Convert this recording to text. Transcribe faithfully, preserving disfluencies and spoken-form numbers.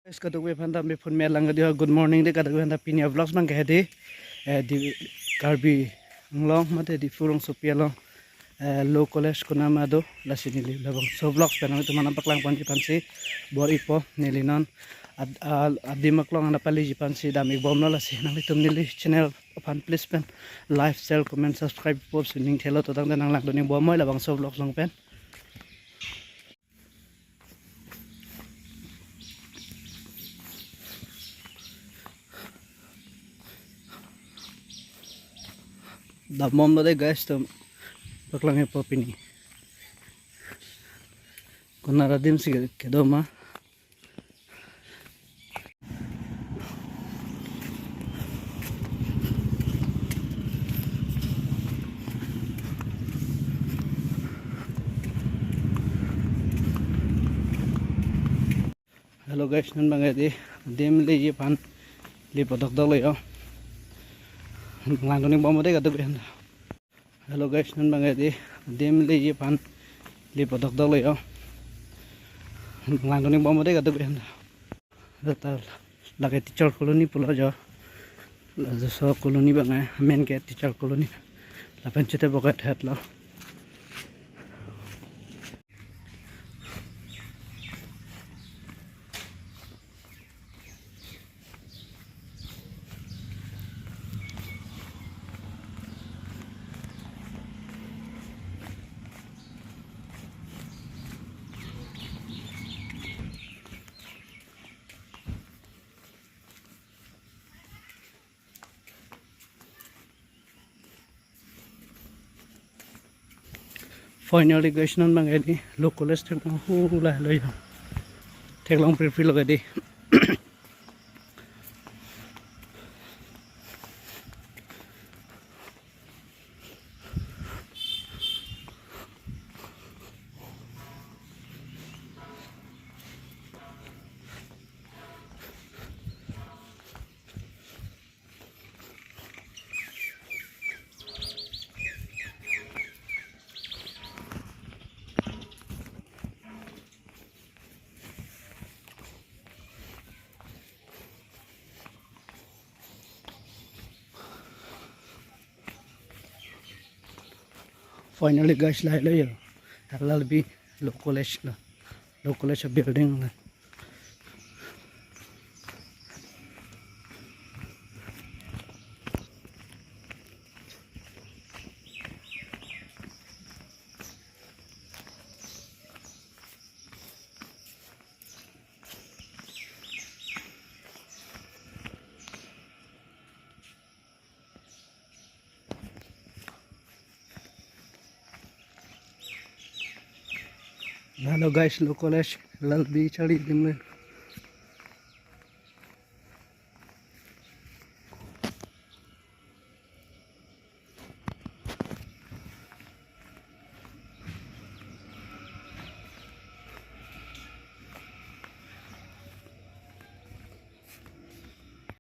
Guys, kadokave aphan ta me phone me lang kadi ha, good morning de kadokave aphan ta. Pini a-vlogs abang ke hedi, eh, di Karbi Anglong mate Diphu rongsopi along, eh, Law College konama do, lasi neli labangso vlogs pen nanglitum aphan paklang ponji aphansi bor-ipo. Neli non ad-, al-, adim aklong an paleji aphansi dam-ik bomlo, lasi nanglitum neli channel aphan please pen like, share, comment, subscribe po si ning thelo. To tangte nanglangdun-ik bomnoi labangso vlogs along pen. Dam bomlo de guys, to paklang-ikpo pini. Konat adim si kedo ma. Hello guys, non abang hedi adim leji aphan neli padokdoklo yo. Langdun-ik bomlo de kadokave aphan. Hello guys, non abang hedi adim leji aphan neli padokdoklo yo. Langdun-ik bomlo de kadokave aphan. Lata lake teacher colony pulo jo. Laso colony abang amen ke teacher colony. Lapen chete boket het lo. Finally guys, non abang hedi Law College theklong hu lahelo yo. Theklong pirpir lo hedi. Finally guys, lahelo yo, L L B Law College lo, Law College building lo. Hello guys, Law College, L L B charli adim lo.